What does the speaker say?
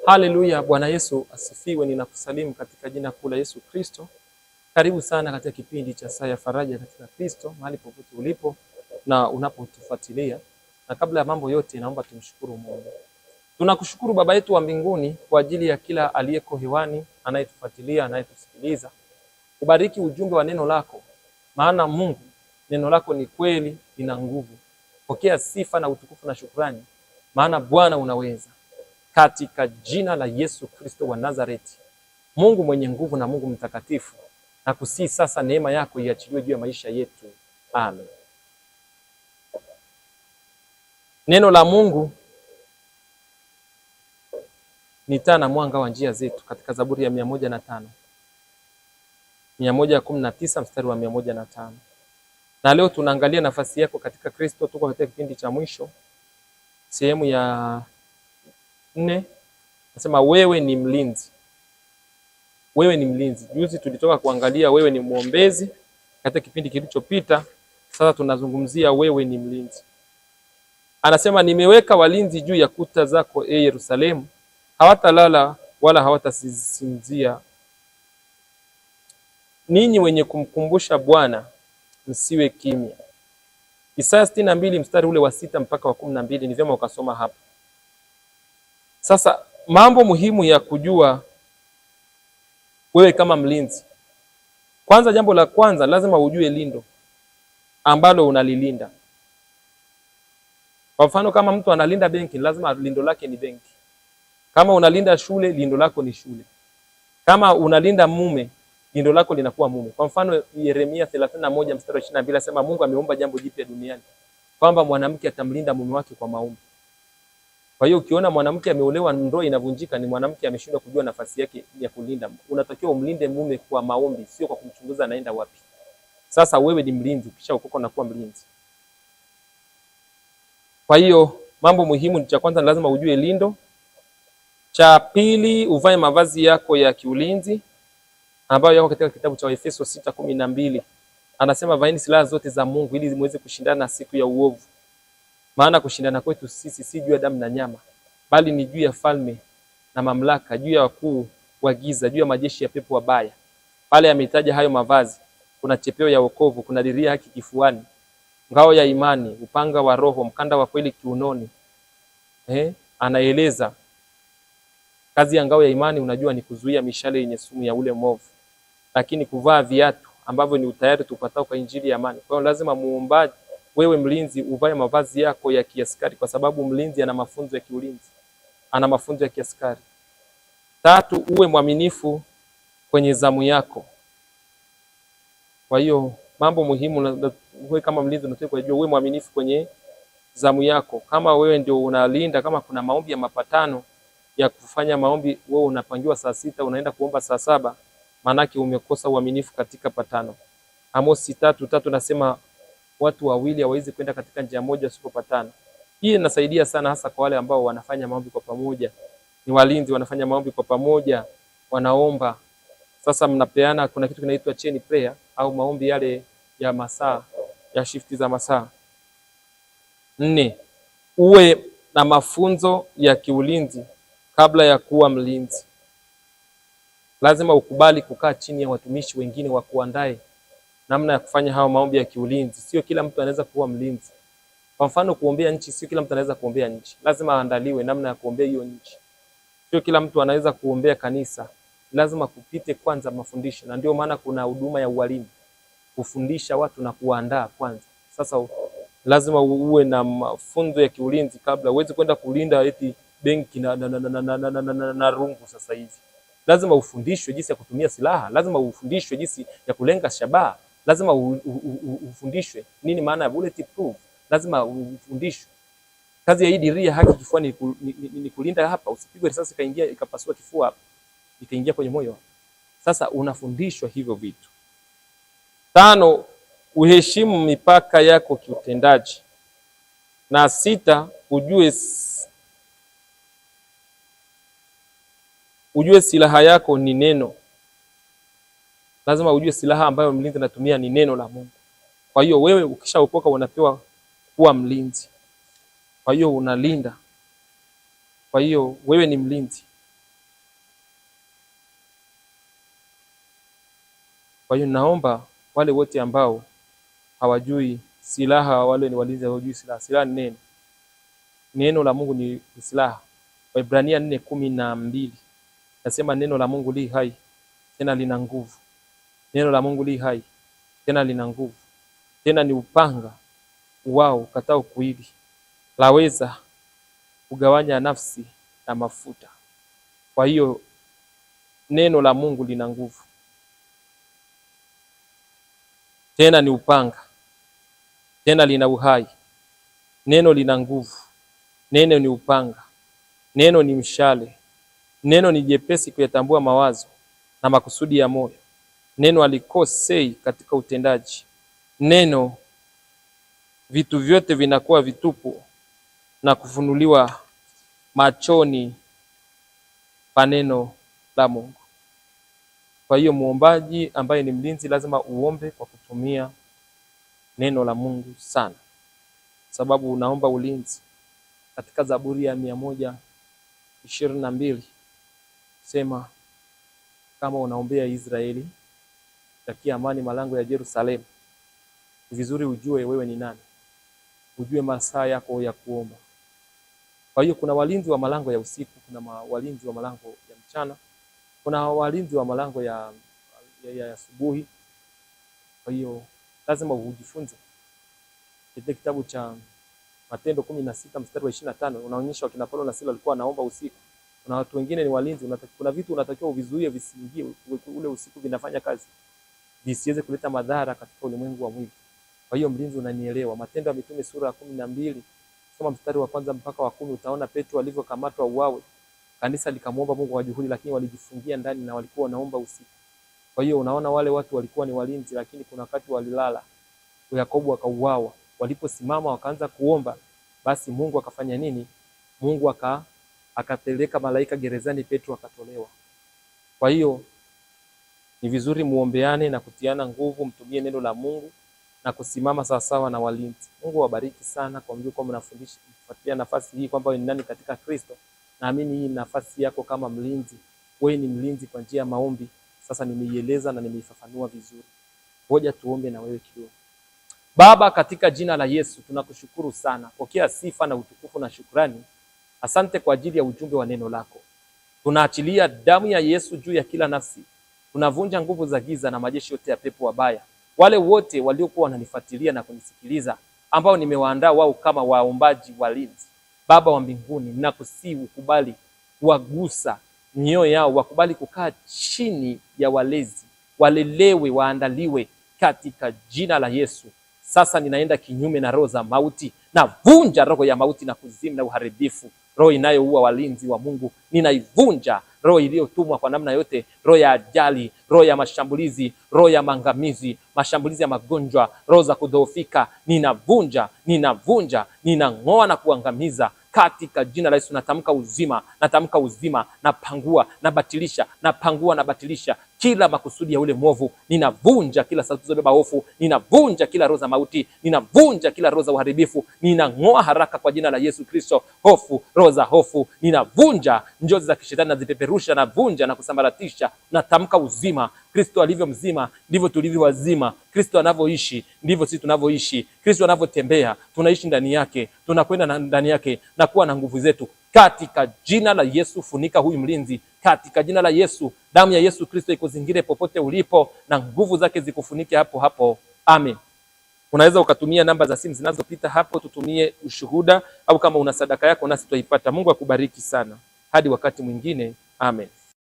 Haleluya, Bwana Yesu asifiwe. Ninakusalimu katika jina kuu la Yesu Kristo. Karibu sana katika kipindi cha Saa ya Faraja katika Kristo, mahali popote ulipo na unapotufuatilia. Na kabla ya mambo yote, naomba tumshukuru Mungu. Tunakushukuru Baba yetu wa mbinguni kwa ajili ya kila aliyeko hewani, anayetufuatilia, anayetusikiliza. Ubariki ujumbe wa neno lako, maana Mungu, neno lako ni kweli, lina nguvu. Pokea sifa na utukufu na shukrani, maana Bwana unaweza katika jina la Yesu Kristo wa Nazareti. Mungu mwenye nguvu na Mungu mtakatifu, na kusii sasa neema yako iachiliwe juu ya maisha yetu. Amen. Neno la Mungu ni taa na mwanga wa njia zetu, katika Zaburi ya 105, 119 mstari wa 105. Na leo tunaangalia nafasi yako katika Kristo. Tuko katika kipindi cha mwisho, sehemu ya 4. Nasema wewe ni mlinzi, wewe ni mlinzi. Juzi tulitoka kuangalia wewe ni mwombezi katika kipindi kilichopita. Sasa tunazungumzia wewe ni mlinzi. Anasema nimeweka walinzi juu ya kuta zako, e Yerusalemu, hawatalala wala hawatasinzia. Ninyi wenye kumkumbusha Bwana msiwe kimya. Isaya 62 mstari ule wa 6 mpaka wa 12, ni vyema ukasoma hapa. Sasa mambo muhimu ya kujua wewe kama mlinzi. Kwanza, jambo la kwanza lazima ujue lindo ambalo unalilinda. Kwa mfano, kama mtu analinda benki, lazima lindo lake ni benki. Kama unalinda shule, lindo lako ni shule. Kama unalinda mume, lindo lako linakuwa mume. Kwa mfano, Yeremia 31 mstari wa 22 anasema Mungu ameumba jambo jipya duniani, kwamba mwanamke atamlinda mume wake kwa maombi. Kwa hiyo ukiona mwanamke ameolewa, ndoa inavunjika, ni mwanamke ameshindwa kujua nafasi yake ya kulinda. Unatakiwa umlinde mume kwa maombi, sio kwa kumchunguza anaenda wapi. Sasa wewe ni mlinzi, ukishaokoka unakuwa mlinzi. Kwa hiyo mambo muhimu, cha kwanza lazima ujue lindo. Cha pili, uvae mavazi yako ya kiulinzi ambayo yako katika kitabu cha Efeso 6:12. Anasema vaeni silaha zote za Mungu ili muweze kushindana siku ya uovu. Maana kushindana kwetu sisi si juu ya damu na nyama, bali ni juu ya falme na mamlaka, juu ya wakuu wa giza, juu ya majeshi ya pepo wabaya. Pale ametaja hayo mavazi: kuna chepeo ya wokovu, kuna diria haki kifuani, ngao ya imani, upanga wa Roho, mkanda wa kweli kiunoni. Anaeleza kazi ya ngao ya imani, unajua ni kuzuia mishale yenye sumu ya ule mwovu, lakini kuvaa viatu ambavyo ni utayari tupatao kwa injili ya amani. Kwa hiyo lazima muombaji, wewe mlinzi, uvae mavazi yako ya kiaskari, kwa sababu mlinzi ana mafunzo ya kiulinzi, ana mafunzo ya kiaskari. Tatu, uwe mwaminifu kwenye zamu yako. Kwa hiyo mambo muhimu, wewe kama mlinzi unatakiwa kujua, uwe mwaminifu kwenye zamu yako. Kama wewe ndio unalinda, kama kuna maombi ya mapatano ya kufanya maombi, wewe unapangiwa saa 6 unaenda kuomba saa 7, maanake umekosa uaminifu katika patano. Amosi 3:3 nasema watu wawili hawawezi kwenda katika njia moja wasipopatana. Hii inasaidia sana hasa kwa wale ambao wanafanya maombi kwa pamoja. Ni walinzi wanafanya maombi kwa pamoja, wanaomba. Sasa mnapeana, kuna kitu kinaitwa chain prayer au maombi yale ya masaa, ya shifti za masaa. 4, uwe na mafunzo ya kiulinzi kabla ya kuwa mlinzi. Lazima ukubali kukaa chini ya watumishi wengine wakuandae namna ya kufanya hayo maombi ya kiulinzi. Sio kila mtu anaweza kuwa mlinzi. Kwa mfano, kuombea nchi, sio kila mtu anaweza kuombea nchi. Lazima aandaliwe namna ya kuombea hiyo nchi. Sio kila mtu anaweza kuombea kanisa. Lazima kupite kwanza mafundisho, na ndio maana kuna huduma ya ualimu, kufundisha watu na kuwaandaa kwanza. Sasa lazima uwe na mafunzo ya kiulinzi kabla uweze kwenda kulinda eti benki na rungu sasa hivi. Lazima ufundishwe jinsi ya kutumia silaha, lazima ufundishwe jinsi ya kulenga shabaha, lazima ufundishwe nini maana ya bulletproof, lazima ufundishwe. Kazi ya hii diria haki kifuani ni kulinda hapa, usipigwe risasi ikaingia ikapasua kifua hapa, ikaingia kwenye moyo. Sasa unafundishwa hivyo vitu. 5, uheshimu mipaka yako kiutendaji. Na 6, ujue silaha yako ni neno. Lazima ujue silaha ambayo mlinzi anatumia ni neno la Mungu. Kwa hiyo wewe ukishaokoka unapewa kuwa mlinzi. Kwa hiyo unalinda. Kwa hiyo wewe ni mlinzi. Kwa hiyo naomba wale wote ambao hawajui silaha, wale ni walinzi hawajui silaha. Silaha ni neno, neno la Mungu ni silaha. Waibrania 4:12 nasema neno la Mungu li hai tena lina nguvu. Neno la Mungu li hai tena lina nguvu, tena ni upanga wao ukatao kuwili, laweza kugawanya nafsi na mafuta. Kwa hiyo neno la Mungu lina nguvu, tena ni upanga, tena lina uhai. Neno lina nguvu, neno ni upanga, neno ni mshale, neno ni jepesi kuyatambua mawazo na makusudi ya moyo. Neno alikosei katika utendaji. Neno, vitu vyote vinakuwa vitupu na kufunuliwa machoni pa neno la Mungu. Kwa hiyo muombaji ambaye ni mlinzi lazima uombe kwa kutumia neno la Mungu sana, sababu unaomba ulinzi. Katika Zaburi ya 122 sema kama unaombea Israeli, takia amani malango ya Yerusalemu. Ni vizuri ujue wewe ni nani, ujue masaa yako ya kuomba. Kwa hiyo kuna walinzi wa malango ya usiku, kuna walinzi wa malango ya mchana, kuna walinzi wa malango ya asubuhi. Kwa hiyo lazima ujifunze. Katika kitabu cha Matendo 16 mstari wa 25 unaonyesha wakina Paulo na Sila walikuwa wanaomba usiku. Kuna watu wengine ni walinzi, kuna vitu unatakiwa uvizuie visiingie ule usiku, vinafanya kazi visiweze kuleta madhara katika ulimwengu wa mwili. Kwa hiyo mlinzi, unanielewa? Matendo ya Mitume sura ya 12 soma mstari wa 1 mpaka wa 10, utaona Petro alivyokamatwa uawe. Kanisa likamwomba Mungu kwa juhudi, lakini walijifungia ndani na walikuwa wanaomba usiku. Kwa hiyo unaona wale watu walikuwa ni walinzi, lakini kuna wakati walilala. Yakobo akauawa. Waliposimama wakaanza kuomba, basi Mungu akafanya nini? Mungu akapeleka malaika gerezani, Petro akatolewa. Kwa hiyo ni vizuri muombeane na kutiana nguvu, mtumie neno la Mungu na kusimama sawasawa na walinzi. Mungu awabariki sana kwa mjua kwamba mnafundisha kufuatilia nafasi hii kwamba ni nani katika Kristo. Naamini hii nafasi yako kama mlinzi, wewe ni mlinzi kwa njia ya maombi. Sasa nimeieleza na nimeifafanua vizuri. Ngoja tuombe na wewe kidogo. Baba, katika jina la Yesu tunakushukuru sana. Pokea sifa na utukufu na shukrani. Asante kwa ajili ya ujumbe wa neno lako. Tunaachilia damu ya Yesu juu ya kila nafsi. Tunavunja nguvu za giza na majeshi yote ya pepo wabaya. Wale wote waliokuwa wananifuatilia na kunisikiliza, ambao nimewaandaa wao kama waombaji walinzi. Baba wa mbinguni, nakusihi ukubali kuwagusa mioyo yao, wakubali kukaa chini ya walezi, walelewe, waandaliwe katika jina la Yesu. Sasa ninaenda kinyume na roho za mauti, navunja roho ya mauti na kuzimu na uharibifu, roho inayoua walinzi wa Mungu ninaivunja, roho iliyotumwa kwa namna yote, roho ya ajali, roho ya mashambulizi, roho ya maangamizi, mashambulizi ya magonjwa, roho za kudhoofika, ninavunja, ninavunja, ninang'oa na kuangamiza katika jina la Yesu. Natamka uzima, natamka uzima, napangua, nabatilisha, napangua, nabatilisha kila makusudi ya ule mwovu. Ninavunja kila sauti zilizobeba hofu, ninavunja kila roho za mauti, ninavunja kila roho za uharibifu, ninang'oa haraka kwa jina la Yesu Kristo hofu, roho za hofu ninavunja, njozi za kishetani nazipeperusha, navunja na kusambaratisha. Natamka uzima. Kristo alivyo mzima ndivyo tulivyo wazima. Kristo anavyoishi ndivyo sisi tunavyoishi. Kristo anavyotembea tunaishi ndani yake, tunakwenda ndani yake na kuwa na nguvu zetu. Katika jina la Yesu, funika huyu mlinzi katika jina la Yesu. Damu ya Yesu Kristo ikuzingire popote ulipo na nguvu zake zikufunike hapo hapo. Amen. Unaweza ukatumia namba za simu zinazopita hapo, tutumie ushuhuda, au kama una sadaka yako nasi tutaipata. Mungu akubariki sana. Hadi wakati mwingine. Amen.